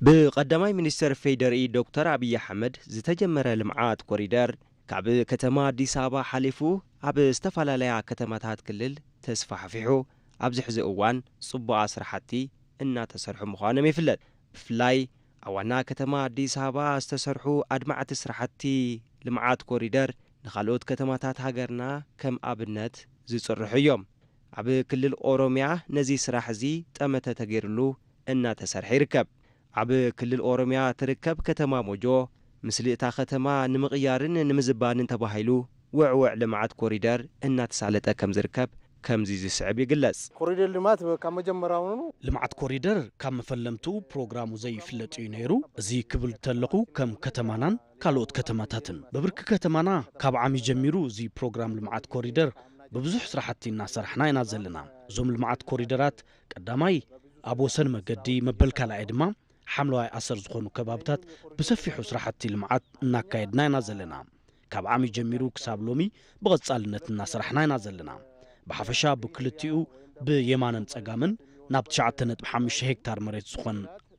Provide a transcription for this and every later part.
ብቐዳማይ ሚኒስትር ፌዴሪኢ ዶክተር ኣብይ ኣሕመድ ዝተጀመረ ልምዓት ኮሪደር ካብ ከተማ ኣዲስ ኣበባ ሓሊፉ ኣብ ዝተፈላለያ ከተማታት ክልል ተስፋሕፊሑ ኣብዚ ሕዚ እዋን ጽቡቓ ስራሕቲ እናተሰርሑ ምዃኖም ይፍለጥ። ብፍላይ ኣብ ዋና ከተማ ኣዲስ ኣበባ ዝተሰርሑ ኣድማዕቲ ስራሕቲ ልምዓት ኮሪደር ንኻልኦት ከተማታት ሃገርና ከም ኣብነት ዝጽርሑ እዮም። ኣብ ክልል ኦሮሚያ ነዚ ስራሕ እዚ ጠመተ ተገይርሉ እናተሰርሐ ይርከብ። ኣብ ክልል ኦሮሚያ ትርከብ ከተማ ሞጆ፣ ምስሊ እታ ከተማ ንምቕያርን ንምዝባንን ተባሂሉ ውዕውዕ ልምዓት ኮሪደር እናተሳለጠ ከም ዝርከብ ከምዚ ዝስዕብ ይግለጽ። ኮሪደር ልማት ካብ መጀመሪያውኑ ልምዓት ኮሪደር ካብ መፈለምትኡ ፕሮግራሙ ዘይፍለጥ እዩ ነይሩ። እዚ ክብል ተለኹ ከም ከተማናን ካልኦት ከተማታትን ብብርኪ ከተማና ካብ ዓሚ ጀሚሩ እዚ ፕሮግራም ልምዓት ኮሪደር ብብዙሕ ስራሕቲ እናሰራሕና ኢና ዘለና። እዞም ልምዓት ኮሪደራት ቀዳማይ ኣብ ወሰን መገዲ መበል ካልኣይ ድማ ሓምለዋይ ኣሰር ዝኾኑ ከባብታት ብሰፊሑ ስራሕቲ ልምዓት እናካየድና ኢና ዘለና። ካብ ዓሚ ጀሚሩ ክሳብ ሎሚ ብቐጻልነት እናሰራሕና ኢና ዘለና። ብሓፈሻ ብክልቲኡ ብየማንን ጸጋምን ናብ ትሽዓተ ነጥቢ ሓሙሽተ ሄክታር መሬት ዝኾን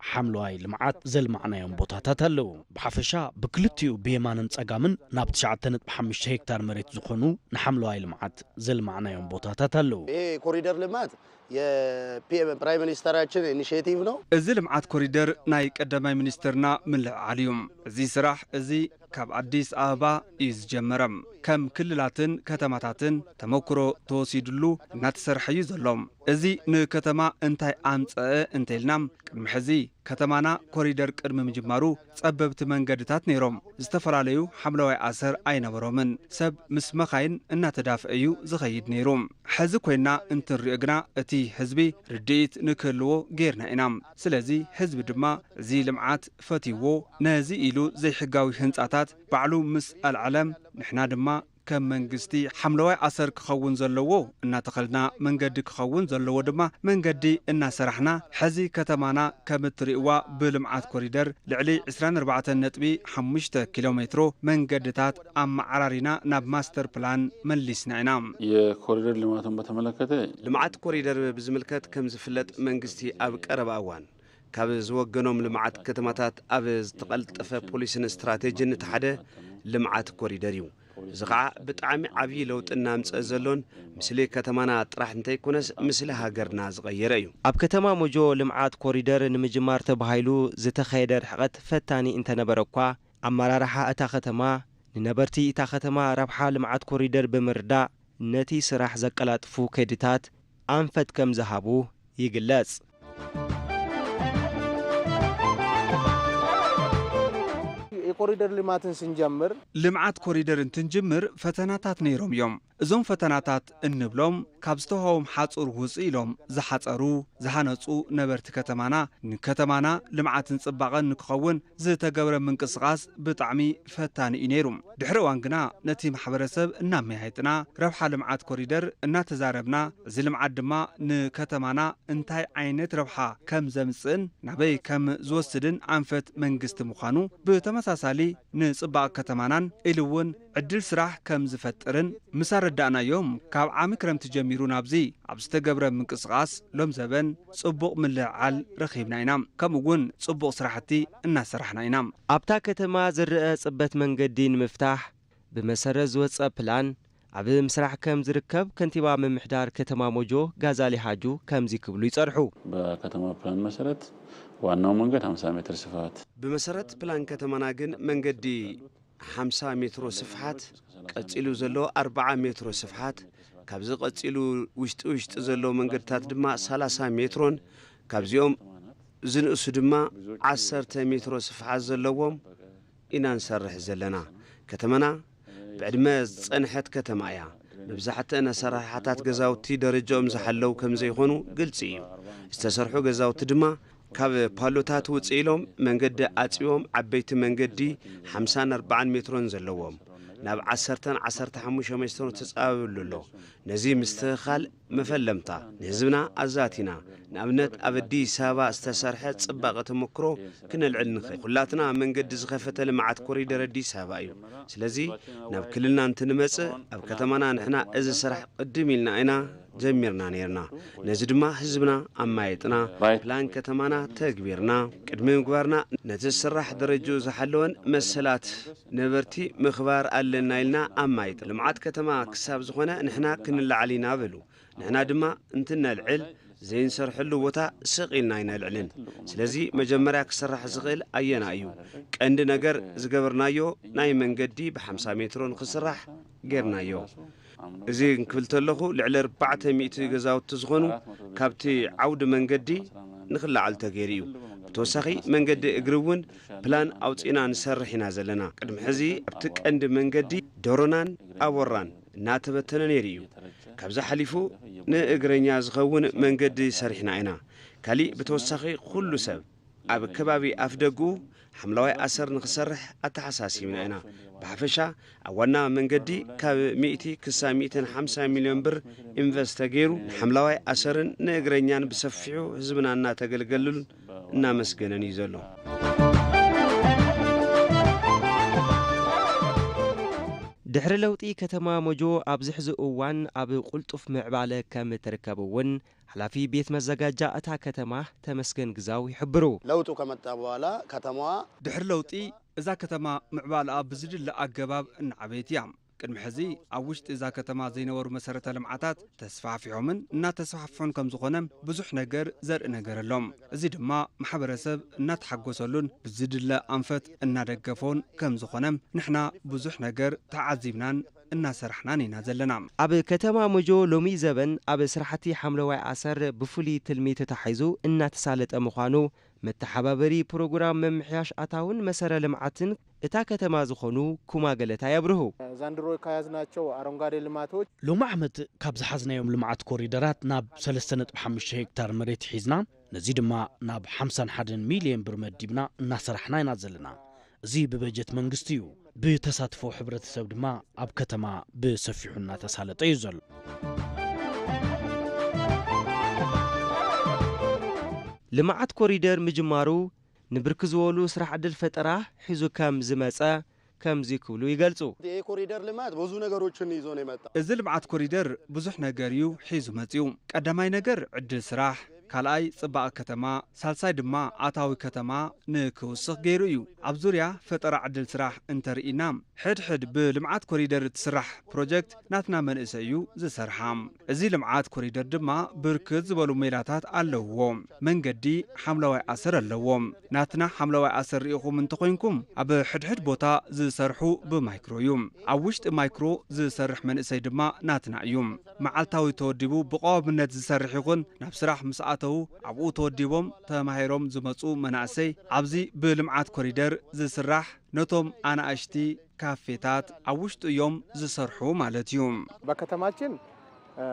ሓምለዋይ ልምዓት ዘልማዕናዮም ቦታታት ኣለዉ። ብሓፈሻ ብክልቲኡ ብየማንን ጸጋምን ናብ ትሽዓተ ነጥቢ ሓሙሽተ ሄክታር መሬት ዝኾኑ ንሓምለዋይ ልምዓት ዘልማዕናዮም ቦታታት ኣለዉ። ይሄ ኮሪደር ልማት የፒኤም ፕራይም ሚኒስተራችን ኢኒሼቲቭ ነው። እዚ ልምዓት ኮሪደር ናይ ቀዳማይ ሚኒስትርና ምልዕዓል እዩ። እዚ ስራሕ እዚ ካብ ኣዲስ ኣበባ እዩ ዝጀመረ። ከም ክልላትን ከተማታትን ተመክሮ ተወሲድሉ እናተሰርሐ እዩ ዘሎ። እዚ ንከተማ እንታይ ኣምፀአ እንተኢልና፣ ቅድሚ ሕዚ ከተማና ኮሪደር ቅድሚ ምጅማሩ ጸበብቲ መንገድታት ነይሮም። ዝተፈላለዩ ሓምለዋይ ኣሰር ኣይነበሮምን። ሰብ ምስ መኻይን እናተዳፍአ እዩ ዝኸይድ ነይሩ። ሕዚ ኮይና እንትንሪኦ ግና እቲ ህዝቢ ርድኢት ንክህልዎ ጌርና ኢና። ስለዚ ህዝቢ ድማ እዚ ልምዓት ፈትይዎ፣ ነዚ ኢሉ ዘይሕጋዊ ህንጻታት ባዕሉ ምስ ኣልዓለ፣ ንሕና ድማ ከም መንግስቲ ሓምለዋይ ኣሰር ክኸውን ዘለዎ እናተኸልና፣ መንገዲ ክኸውን ዘለዎ ድማ መንገዲ እናሰራሕና፣ ሕዚ ከተማና ከም እትርእይዋ ብልምዓት ኮሪደር ልዕሊ ዕስራን ኣርባዕተን ነጥቢ ሓሙሽተ ኪሎ ሜትሮ መንገድታት ኣመዓራሪና ናብ ማስተር ፕላን መሊስና ኢና። የኮሪደር ልማቱን በተመለከተ ልምዓት ኮሪደር ብዝምልከት ከም ዝፍለጥ መንግስቲ ኣብ ቀረባ እዋን ካብ ዝወገኖም ልምዓት ከተማታት ኣብ ዝተቐልጠፈ ፖሊስን ስትራቴጂን እቲ ሓደ ልምዓት ኮሪደር እዩ። እዚ ኸዓ ብጣዕሚ ዓብዪ ለውጢ እናምፀአ ዘሎን ምስሊ ከተማና ጥራሕ እንተይኮነስ ምስሊ ሃገርና ዝቐየረ እዩ። ኣብ ከተማ ሞጆ ልምዓት ኮሪደር ንምጅማር ተባሂሉ ዝተኸየደ ርሕቐት ፈታኒ እንተነበረ እኳ ኣመራርሓ እታ ከተማ ንነበርቲ እታ ከተማ ረብሓ ልምዓት ኮሪደር ብምርዳእ ነቲ ስራሕ ዘቀላጥፉ ከይድታት ኣንፈት ከም ዝሃቡ ይግለጽ። የኮሪደር ልማትን ስንጀምር ልምዓት ኮሪደር እንትንጅምር ፈተናታት ነይሮም እዮም። እዞም ፈተናታት እንብሎም ካብ ዝተዋህቦም ሓጹር ውጽእ ኢሎም ዝሓጸሩ፣ ዝሃነጹ ነበርቲ ከተማና ንከተማና ልምዓትን ጽባቐን ንክኸውን ዝተገብረ ምንቅስቓስ ብጣዕሚ ፈታኒ እዩ ነይሩ። ድሕሪ እዋን ግና ነቲ ማሕበረሰብ እናመያየጥና፣ ረብሓ ልምዓት ኮሪደር እናተዛረብና፣ እዚ ልምዓት ድማ ንከተማና እንታይ ዓይነት ረብሓ ከም ዘምጽእን ናበይ ከም ዝወስድን ኣንፈት መንግስቲ ምዃኑ፣ ብተመሳሳሊ ንጽባቐ ከተማናን ኢሉ እውን ዕድል ስራሕ ከም ዝፈጥርን ምስ ኣረዳእናዮም፣ ካብ ዓሚ ክረምቲ ጀሚሩ ናብዚ ኣብ ዝተገብረ ምንቅስቓስ ሎም ዘበን ጽቡቕ ምልዕዓል ረኺብና ኢና። ከምኡ እውን ጽቡቕ ስራሕቲ እናሰራሕና ኢና። ኣብታ ከተማ ዝረአ ጽበት መንገዲ ንምፍታሕ ብመሰረት ዝወጸ ፕላን ኣብ ምስራሕ ከም ዝርከብ ከንቲባ ምምሕዳር ከተማ ሞጆ ጋዛሊ ሃጁ ከምዚ ክብሉ ይጸርሑ። በከተማ ፕላን መሰረት ዋናው መንገድ ሓምሳ ሜትር ስፋት። ብመሰረት ፕላን ከተማና ግን መንገዲ ሓምሳ ሜትሮ ስፍሓት፣ ቀጺሉ ዘሎ ኣርብዓ ሜትሮ ስፍሓት፣ ካብዚ ቀጺሉ ውሽጢ ውሽጢ ዘሎ መንገድታት ድማ ሰላሳ ሜትሮን ካብዚኦም ዝንእሱ ድማ ዓሰርተ ሜትሮ ስፍሓት ዘለዎም ኢና ንሰርሕ ዘለና። ከተማና ብዕድመ ዝጸንሐት ከተማ እያ። መብዛሕትአን ኣሰራርሓታት ገዛውቲ ደረጃኦም ዝሓለው ከም ዘይኾኑ ግልጺ እዩ። ዝተሰርሑ ገዛውቲ ድማ ካብ ፓሎታት ውጽእ ኢሎም መንገዲ ኣጽዮም ዓበይቲ መንገዲ ሓምሳን ኣርባዓን ሜትሮን ዘለዎም ናብ ዓሰርተን ዓሰርተ ሓሙሽተ ሜትሮን ተጻብብሉ ኣሎ። ነዚ ምስትኽኻል መፈለምታ ንህዝብና ኣዛቲና ንኣብነት ኣብ ኣዲስ ኣበባ ዝተሰርሐ ጽባቐ ተመክሮ ክነልዕል ንኽእል። ኩላትና መንገዲ ዝኸፈተ ልምዓት ኮሪደር ኣዲስ ኣበባ እዩ። ስለዚ ናብ ክልልና እንትንመጽእ ኣብ ከተማና ንሕና እዚ ስራሕ ቅድም ኢልና ኢና ጀሚርና ነይርና። ነዚ ድማ ህዝብና ኣማይጥና፣ ፕላን ከተማና ተግቢርና፣ ቅድሚ ምግባርና ነቲ ዝስራሕ ደረጃኡ ዝሓለወን መሰላት ነበርቲ ምኽባር ኣለና ኢልና ኣማይጥ። ልምዓት ከተማ ክሳብ ዝኾነ ንሕና ክንለዓል ኢና በሉ። ንሕና ድማ እንትነልዕል ዘይንሰርሐሉ ቦታ ስቕ ኢልና ኣይነልዕልን። ስለዚ መጀመርያ ክስራሕ ዝኽእል ኣየና እዩ? ቀንዲ ነገር ዝገበርናዮ ናይ መንገዲ ብ50 ሜትሮ ንክስራሕ ጌርናዮ። እዚ እንክብል ተለኹ ልዕሊ ኣርባዕተ ሚእቲ ገዛውቲ ዝኾኑ ካብቲ ዓውዲ መንገዲ ንክለዓል ተገይሩ እዩ። ብተወሳኺ መንገዲ እግሪ እውን ፕላን ኣውፂእና ንሰርሕ ኢና ዘለና። ቅድሚ ሕዚ ኣብቲ ቀንዲ መንገዲ ዶሮናን ኣቦራን እናተበተነ ነይሩ እዩ። ካብዚ ሓሊፉ ንእግረኛ ዝኸውን መንገዲ ሰሪሕና ኢና። ካሊእ ብተወሳኺ ኩሉ ሰብ ኣብ ከባቢ ኣፍ ደጉ ሓምለዋይ ኣሰር ንክሰርሕ ኣተሓሳሲብና ኢና። ብሓፈሻ ኣብ ዋና መንገዲ ካብ ሚእቲ ክሳብ ሚእትን ሓምሳን ሚልዮን ብር ኢንቨስት ተገይሩ ንሓምለዋይ ኣሰርን ንእግረኛን ብሰፊሑ ህዝብና እናተገልገሉን እናመስገነን እዩ ዘሎ። ድሕሪ ለውጢ ከተማ ሞጆ ኣብዚ ሕዚ እዋን ኣብ ቁልጡፍ ምዕባለ ከም እትርከብ እውን ሓላፊ ቤት መዘጋጃ እታ ከተማ ተመስገን ግዛው ይሕብሩ። ለውጡ ከመጣ በኋላ ከተማዋ ድሕሪ ለውጢ እዛ ከተማ ምዕባለኣ ብዝድለ ኣገባብ እናዓበየት እያ። ቅድሚ ሕዚ ኣብ ውሽጢ እዛ ከተማ ዘይነበሩ መሰረተ ልምዓታት ተስፋሕፊሖምን እናተስፋሕፍሑን ከም ዝኾነ ብዙሕ ነገር ዘርኢ ነገር ኣሎ። እዚ ድማ ማሕበረሰብ እናተሓጎሰሉን ብዝድለ ኣንፈት እናደገፎን ከም ዝኾነ ንሕና ብዙሕ ነገር ተዓዚብናን እናሰራሕናን ኢና ዘለና። ኣብ ከተማ ሞጆ ሎሚ ዘበን ኣብ ስራሕቲ ሓምለዋይ ኣሰር ብፍሉይ ትልሚ ተታሒዙ እናተሳለጠ ምዃኑ መተሓባበሪ ፕሮግራም ምምሕያሽ ኣታውን መሰረ ልምዓትን እታ ከተማ ዝኾኑ ኩማ ገለታ የብርሁ። ዘንድሮ ከያዝናቸው አረንጓዴ ልማቶች ሎሚ ዓመት ካብ ዝሓዝናዮም ልምዓት ኮሪደራት ናብ ሰለስተ ነጥቢ ሓሙሽተ ሄክታር መሬት ሒዝና፣ ነዚ ድማ ናብ ሓምሳን ሓደን ሚልዮን ብር መዲብና እናሰራሕና ኢና ዘለና። እዚ ብበጀት መንግስቲ እዩ። ብተሳትፎ ሕብረተሰብ ድማ ኣብ ከተማ ብሰፊሑ እናተሳለጠ እዩ ዘሎ። ልምዓት ኮሪደር ምጅማሩ ንብርክ ዝበሉ ስራሕ ዕድል ፈጠራ ሒዙ ከም ዝመጸ ከምዚ ክብሉ ይገልጹ። ይሄ ኮሪደር ልማት ብዙ ነገሮችን ይዞ ነው የመጣው። እዚ ልምዓት ኮሪደር ብዙሕ ነገር እዩ ሒዙ መጺኡ። ቀዳማይ ነገር ዕድል ስራሕ፣ ካልኣይ ጽባቐ ከተማ፣ ሳልሳይ ድማ ኣታዊ ከተማ ንክውስኽ ገይሩ እዩ። ኣብ ዙርያ ፈጠራ ዕድል ስራሕ እንተርኢና፣ ሕድሕድ ብልምዓት ኮሪደር እትስራሕ ፕሮጀክት ናትና መንእሰይ እዩ ዝሰርሓ። እዚ ልምዓት ኮሪደር ድማ ብርክት ዝበሉ ሜላታት ኣለውዎ። መንገዲ ሓምለዋይ ኣሰር ኣለዎ። ናትና ሓምለዋይ ኣሰር ርኢኹም እንተኾይንኩም፣ ኣብ ሕድሕድ ቦታ ዝሰርሑ ብማይክሮ እዩ። ኣብ ውሽጢ ማይክሮ ዝሰርሕ መንእሰይ ድማ ናትና እዩ። መዓልታዊ ተወዲቡ ብቐዋምነት ዝሰርሕ ይኹን ናብ ስራሕ ምስ ኣተዉ ኣብኡ ተወዲቦም ተማሂሮም ዝመጹ መናእሰይ ኣብዚ ብልምዓት ኮሪደር ዝስራሕ ነቶም ኣናእሽቲ ካፌታት ኣብ ውሽጡ እዮም ዝሰርሑ ማለት እዩ። በከተማችን፣ እ፣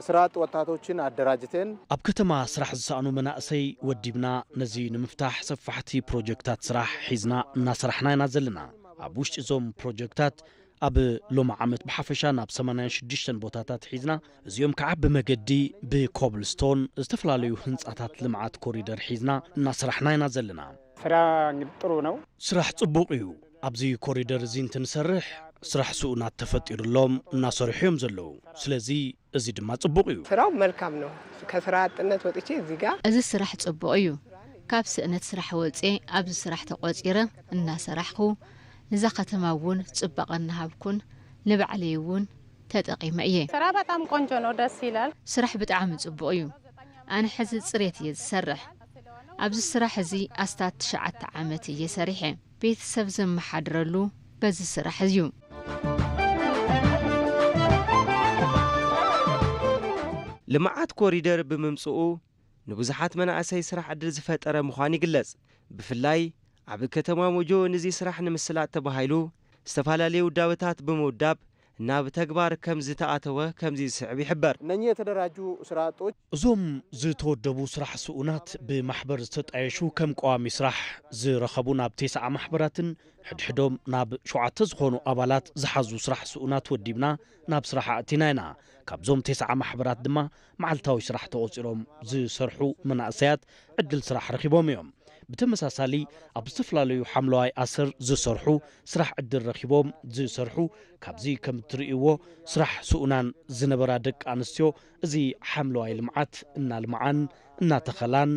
ስራ አጥ ወጣቶችን አደራጅተን ኣብ ከተማ ስራሕ ዝሰኣኑ መናእሰይ ወዲብና ነዚ ንምፍታሕ ሰፋሕቲ ፕሮጀክታት ስራሕ ሒዝና እናሰራሕና ኢና ዘለና። ኣብ ውሽጢ እዞም ፕሮጀክታት ኣብ ሎሚ ዓመት ብሓፈሻ ናብ ሰማንያን ሽዱሽተን ቦታታት ሒዝና፣ እዚኦም ከዓ ብመገዲ፣ ብኮብልስቶን፣ ዝተፈላለዩ ህንፃታት ልምዓት ኮሪደር ሒዝና እናሰራሕና ኢና ዘለና። ስራ እንግዲህ ጥሩ ነው። ስራሕ ጽቡቕ እዩ። ኣብዚ ኮሪደር እዚ እንትንሰርሕ ስራሕ ስኡናት ተፈጢሩሎም እናሰርሑ እዮም ዘለዉ። ስለዚ እዚ ድማ ጽቡቕ እዩ። ስራው መልካም ነው። ከስራ አጥነት ወጥቼ እዚህ ጋር እዚ ስራሕ ጽቡቕ እዩ። ካብ ስእነት ስራሕ ወጽኤ ኣብዚ ስራሕ ተቖጺረ እናሰራሕኹ ንዛ ከተማ እውን ጽባቐ እናሃብኩን ንባዕለይ እውን ተጠቒመ እየ። ስራ በጣም ቆንጆ ነው፣ ደስ ይላል። ስራሕ ብጣዕሚ ጽቡቕ እዩ። ኣነ ሕዚ ጽሬት እየ ዝሰርሕ። ኣብዚ ስራሕ እዚ ኣስታት ትሽዓተ ዓመት እየ ሰሪሐ። ቤተሰብ ዘመሓድረሉ በዚ ስራሕ እዩ። ልምዓት ኮሪደር ብምምፅኡ ንብዙሓት መናእሰይ ስራሕ ዕድል ዝፈጠረ ምዃኑ ይግለጽ። ብፍላይ ኣብ ከተማ ሞጆ ንዚ ስራሕ ንምስላጥ ተባሂሉ ዝተፈላለዩ ውዳበታት ብምውዳብ ናብ ተግባር ከም ዝተኣተወ ከምዚ ዝስዕብ ይሕበር። እነኚህ የተደራጁ ስራ አጦች እዞም ዝተወደቡ ስራሕ ስኡናት ብማሕበር ዝተጣየሹ ከም ቀዋሚ ስራሕ ዝረኸቡ ናብ ቴስዓ ማሕበራትን ሕድሕዶም ናብ ሸውዓተ ዝኾኑ ኣባላት ዝሓዙ ስራሕ ስኡናት ወዲብና ናብ ስራሕ ኣእቲና ኢና። ካብዞም ቴስዓ ማሕበራት ድማ መዓልታዊ ስራሕ ተቖጺሮም ዝሰርሑ መናእሰያት ዕድል ስራሕ ረኺቦም እዮም። ብተመሳሳሊ ኣብ ዝተፈላለዩ ሓምለዋይ ኣሰር ዝሰርሑ፣ ስራሕ ዕድል ረኺቦም ዝሰርሑ፣ ካብዚ ከም እትርእይዎ ስራሕ ስኡናን ዝነበራ ደቂ ኣንስትዮ እዚ ሓምለዋይ ልምዓት እናልምዓን እናተኸላን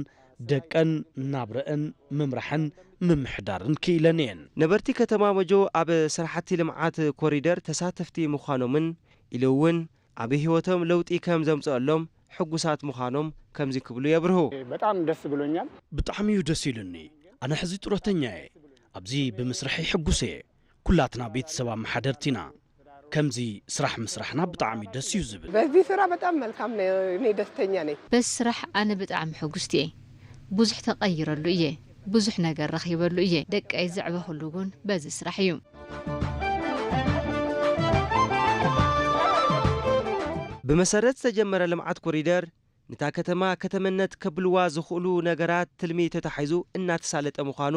ደቀን ናብረአን ምምራሕን ምምሕዳርን ክኢለን እየን። ነበርቲ ከተማ ሞጆ ኣብ ስራሕቲ ልምዓት ኮሪደር ተሳተፍቲ ምዃኖምን ኢሉ እውን ኣብ ህይወቶም ለውጢ ከም ዘምፀአሎም ሕጉሳት ምዃኖም ከምዚ ክብሉ የብርሁ። በጣም ደስ ብሎኛል። ብጣዕሚ እዩ ደስ ኢሉኒ። ኣነ ሕዚ ጡረተኛ እየ። ኣብዚ ብምስርሐይ ሕጉስ እየ። ኩላትና ቤተሰብ ኣመሓደርቲ ኢና። ከምዚ ስራሕ ምስራሕና ብጣዕሚ ደስ እዩ ዝብል። በዚህ ስራ በጣም መልካም ነው። እኔ ደስተኛ ነኝ። በዚ ስራሕ ኣነ ብጣዕሚ ሕጉስቲ እየ። ብዙሕ ተቐይረሉ እየ። ብዙሕ ነገር ረኺበሉ እየ። ደቀይ ዘዕበኹሉ እውን በዚ ስራሕ እዩ። ብመሰረት ዝተጀመረ ልምዓት ኮሪደር፣ ነታ ከተማ ከተመነት ከብልዋ ዝኽእሉ ነገራት ትልሚ ተታሒዙ እናተሳለጠ ምዃኑ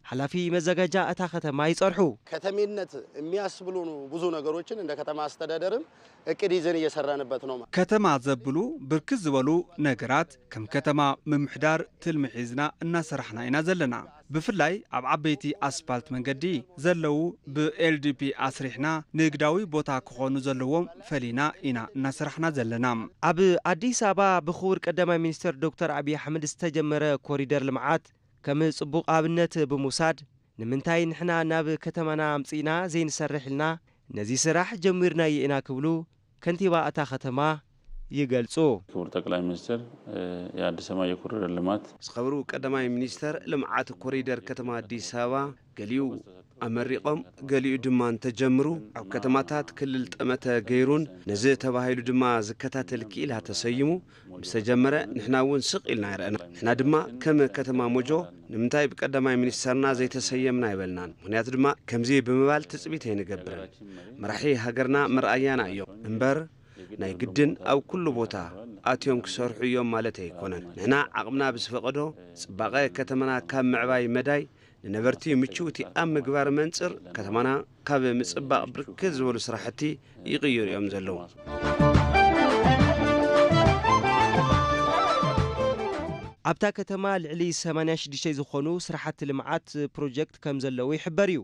ሓላፊ መዘጋጃ እታ ከተማ ይጸርሑ። ከተሜነት የሚያስብሉ ብዙ ነገሮችን እንደ ከተማ አስተዳደርም እቅድ ይዘን እየሰራንበት ነው። ከተማ ዘብሉ ብርክት ዝበሉ ነገራት ከም ከተማ ምምሕዳር ትልሚ ሒዝና እናሰራሕና ኢና ዘለና። ብፍላይ ኣብ ዓበይቲ ኣስፓልት መንገዲ ዘለዉ ብ L D P ኣስሪሕና ንግዳዊ ቦታ ክኾኑ ዘለዎም ፈሊና ኢና እናሰራሕና ዘለና። ኣብ ኣዲስ ኣበባ ብኽቡር ቀዳማይ ሚኒስትር ዶክተር ኣብይ ኣሕመድ ዝተጀመረ ኮሪደር ልምዓት ከም ጽቡቕ ኣብነት ብምውሳድ፣ ንምንታይ ንሕና ናብ ከተማና ኣምጺእና ዘይንሰርሕ ኢልና ነዚ ስራሕ ጀሚርናዮ ኢና ክብሉ ከንቲባ እታ ከተማ ይገልጹ። ክቡር ጠቅላይ ሚኒስትር፣ እ፣ የአዲስ አበባ የኮሪደር ልማት። ዝኸበሩ ቀዳማይ ሚኒስተር፣ ልምዓት ኮሪደር ከተማ ኣዲስ ኣበባ ገሊኡ ኣመሪቖም፣ ገሊኡ ድማ እንተጀምሩ ኣብ ከተማታት ክልል ጠመተ ገይሩን ነዚ ተባሂሉ ድማ ዝከታተል ክኢላ ተሰይሙ ምስ ተጀመረ ንሕና እውን ስቕ ኢልና ኣይረኣና። ንሕና ድማ ከም ከተማ ሞጆ ንምንታይ ብቀዳማይ ሚኒስተርና ዘይተሰየምና ኣይበልናን። ምኽንያቱ ድማ ከምዚ ብምባል ትጽቢት ኣይንገብርን። መራሒ ሃገርና መርኣያና እዮም እምበር ናይ ግድን ኣብ ኩሉ ቦታ ኣትዮም ክሰርሑ እዮም ማለት ኣይኮነን። ንሕና ዓቕምና ብዝፈቐዶ ጽባቐ ከተማና ካብ ምዕባይ መዳይ ንነበርቲ ምችውቲ ኣብ ምግባር መንጽር ከተማና ካብ ምጽባቕ ብርክት ዝበሉ ስራሕቲ ይቕየሩ እዮም ዘለዉ። ኣብታ ከተማ ልዕሊ ሰማንያ ሽዱሽተ ዝኾኑ ስራሕቲ ልምዓት ፕሮጀክት ከም ዘለዉ ይሕበር እዩ።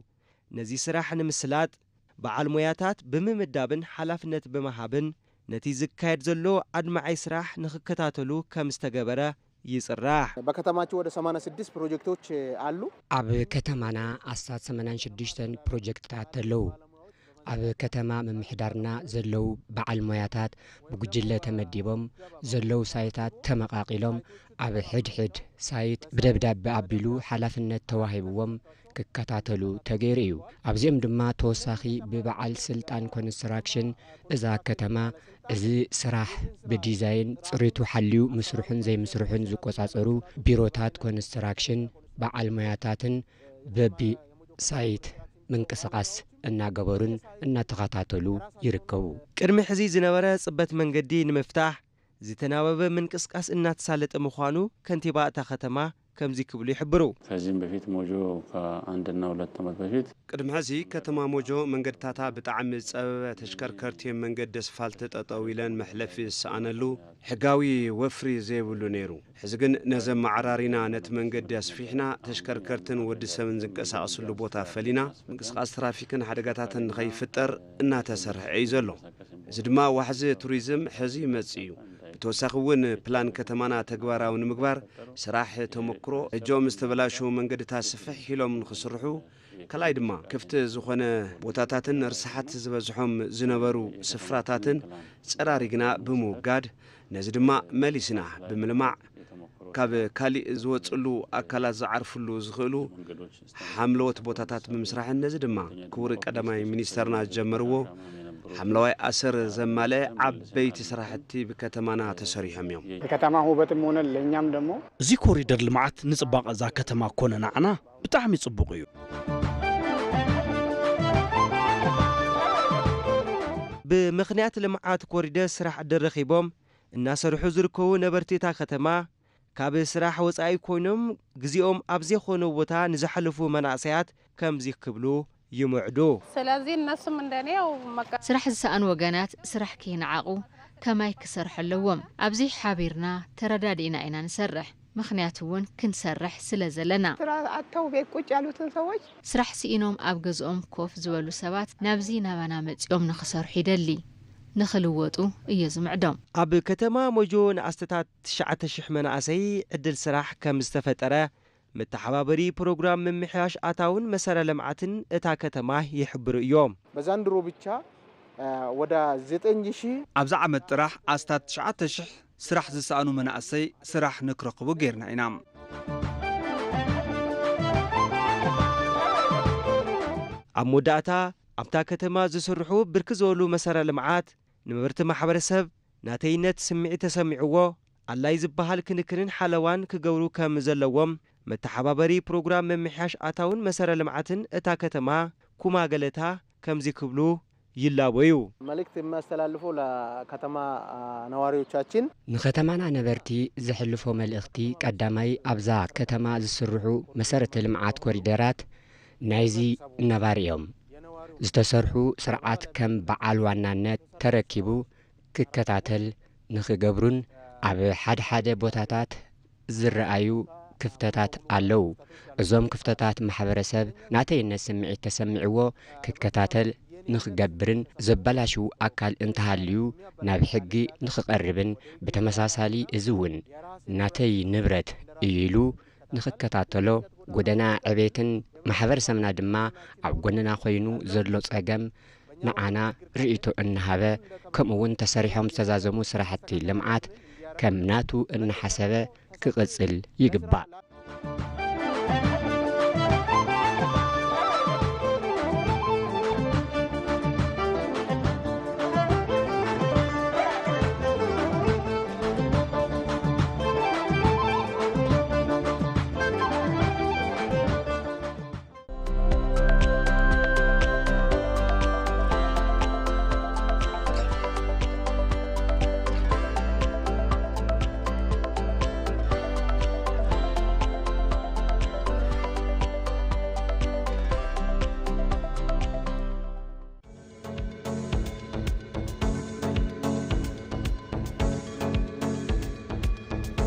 ነዚ ስራሕ ንምስላጥ በዓል ሞያታት ብምምዳብን ሓላፍነት ብምሃብን ነቲ ዝካየድ ዘሎ ኣድማዒ ስራሕ ንኽከታተሉ ከም ዝተገበረ ይጽራሕ። በከተማችን ወደ ሰማንያ ስድስት ፕሮጀክቶች አሉ። ኣብ ከተማና ኣስታት ሰማንያን ሽዱሽተን ፕሮጀክትታት ኣለዉ። ኣብ ከተማ ምምሕዳርና ዘለዉ በዓል ሞያታት ብጉጅለ ተመዲቦም ዘለዉ ሳይታት ተመቓቒሎም ኣብ ሕድሕድ ሳይት ብደብዳቤ ኣቢሉ ሓላፍነት ተዋሂብዎም ክከታተሉ ተገይሩ እዩ። ኣብዚኦም ድማ ተወሳኺ ብበዓል ስልጣን ኮንስትራክሽን እዛ ከተማ እዚ ስራሕ ብዲዛይን ጽሬቱ ሓልዩ ምስርሑን ዘይምስርሑን ዝቆጻጸሩ ቢሮታት ኮንስትራክሽን በዓል ሞያታትን በቢ ሳይት ምንቅስቓስ እናገበሩን እናተኸታተሉ ይርከቡ። ቅድሚ ሕዚ ዝነበረ ጽበት መንገዲ ንምፍታሕ ዝተናበበ ምንቅስቃስ እናተሳለጠ ምዃኑ ከንቲባ እታ ከተማ ከምዚ ክብሉ ይሕብሩ። ከዚህም በፊት ሞጆ ከአንድና ሁለት ዓመት በፊት ቅድሚ ሕዚ ከተማ ሞጆ መንገድታታ ብጣዕሚ ዝጸበበ፣ ተሽከርከርቲ መንገዲ ኣስፋልት ጠጠው ኢለን መሕለፊ ዝሰኣነሉ ሕጋዊ ወፍሪ ዘይብሉ ነይሩ። ሕዚ ግን ነዚ ኣመዓራሪና ነቲ መንገዲ ኣስፊሕና ተሽከርከርትን ወዲ ሰብን ዝንቀሳቐስሉ ቦታ ፈሊና ምንቅስቃስ ትራፊክን ሓደጋታትን ንኸይፍጠር እናተሰርሐ እዩ ዘሎ። እዚ ድማ ዋሕዚ ቱሪዝም ሕዚ ይመጽእ እዩ። ብተወሳኺ እውን ፕላን ከተማና ተግባራዊ ንምግባር ስራሕ ተመክሮ እጆም ዝተበላሸዉ መንገድታት ስፍሕ ኢሎም ንኽስርሑ፣ ካልኣይ ድማ ክፍቲ ዝኾነ ቦታታትን ርስሓት ዝበዝሖም ዝነበሩ ስፍራታትን ጸራሪግና ብምውጋድ ነዚ ድማ መሊስና ብምልማዕ ካብ ካሊእ ዝወፅሉ ኣካላት ዝዓርፍሉ ዝኽእሉ ሓምለዎት ቦታታት ብምስራሕን ነዚ ድማ ክቡር ቀዳማይ ሚኒስተርና ዝጀመርዎ ሓምለዋይ ኣሰር ዘማልአ ዓበይቲ ስራሕቲ ብከተማና ተሰሪሖም እዮም። የከተማ ውበትም ሆነ ለእኛም ደግሞ እዚ ኮሪደር ልምዓት ንጽባቐ እዛ ከተማ ኮነ ንዓና ብጣዕሚ ጽቡቕ እዩ። ብምኽንያት ልምዓት ኮሪደር ስራሕ ዕድል ረኺቦም እናሰርሑ ዝርከቡ ነበርቲ እታ ከተማ ካብ ስራሕ ወጻኢ ኮይኖም ግዜኦም ኣብ ዘይኮነ ቦታ ንዘሕልፉ መናእሰያት ከምዚ ክብሉ ይምዕዱ። ስለዚህ እነሱም እንደኔ ያው መቀ- ስራሕ ዝሰኣኑ ወገናት ስራሕ ከይነዓቑ ከማይ ክሰርሑ ኣለዎም። ኣብዚ ሓቢርና ተረዳዲእና ኢና ንሰርሕ። ምኽንያት እውን ክንሰርሕ ስለ ዘለና። ስራ አጥተው ቤት ቁጭ ያሉትን ሰዎች ስራሕ ስኢኖም ኣብ ገዝኦም ኮፍ ዝበሉ ሰባት ናብዚ ናባና መጺኦም ንኽሰርሑ ይደሊ፣ ንኽልወጡ እየ ዝምዕዶም። ኣብ ከተማ ሞጆ ንኣስተታት ትሽዓተ ሽሕ መናእሰይ ዕድል ስራሕ ከም ዝተፈጠረ መተሓባበሪ ፕሮግራም ምምሕያሽ ኣታውን መሰረ ልምዓትን እታ ከተማ ይሕብሩ እዮም። በዛንድሮ ብቻ ወደ ዘጠኝ ሺህ ኣብዚ ዓመት ጥራሕ ኣስታት ትሽዓተ ሽሕ ስራሕ ዝሰኣኑ መናእሰይ ስራሕ ንክረኽቡ ጌርና ኢና። ኣብ መወዳእታ ኣብታ ከተማ ዝስርሑ ብርክ ዝበሉ መሰረ ልምዓት ንመበርቲ ማሕበረሰብ ናተይነት ስምዒት ተሰሚዕዎ ኣላይ ዝበሃል ክንክንን ሓለዋን ክገብሩ ከም ዘለዎም መተሓባበሪ ፕሮግራም ምምሕያሽ ኣታውን መሰረ ልምዓትን እታ ከተማ ኩማ ገለታ ከምዚ ክብሉ ይላበዩ። መልእክት የሚያስተላልፈው ለከተማ ነዋሪዎቻችን ንከተማና ነበርቲ ዘሕልፎ መልእኽቲ ቀዳማይ ኣብዛ ከተማ ዝስርሑ መሰረተ ልምዓት ኮሪደራት ናይዚ ነባሪ እዮም። ዝተሰርሑ ስርዓት ከም በዓል ዋናነት ተረኪቡ ክከታተል ንኽገብሩን ኣብ ሓደ ሓደ ቦታታት ዝረኣዩ ክፍተታት ኣለዉ። እዞም ክፍተታት ማሕበረሰብ ናተይነት ስምዒት ተሰሚዕዎ ክከታተል ንኽገብርን ዘበላሽው ኣካል እንተሃልዩ ናብ ሕጊ ንኽቐርብን ብተመሳሳሊ እዚ እውን ናተይ ንብረት እዩ ኢሉ ንኽከታተሎ ጎደና ዕቤትን ማሕበረሰብና ድማ ኣብ ጎንና ኮይኑ ዘሎ ጸገም ንዓና ርእይቶ እናሃበ ከምኡ እውን ተሰሪሖም ዝተዛዘሙ ስራሕቲ ልምዓት ከም ናቱ እናሓሰበ ክቕጽል ይግባእ።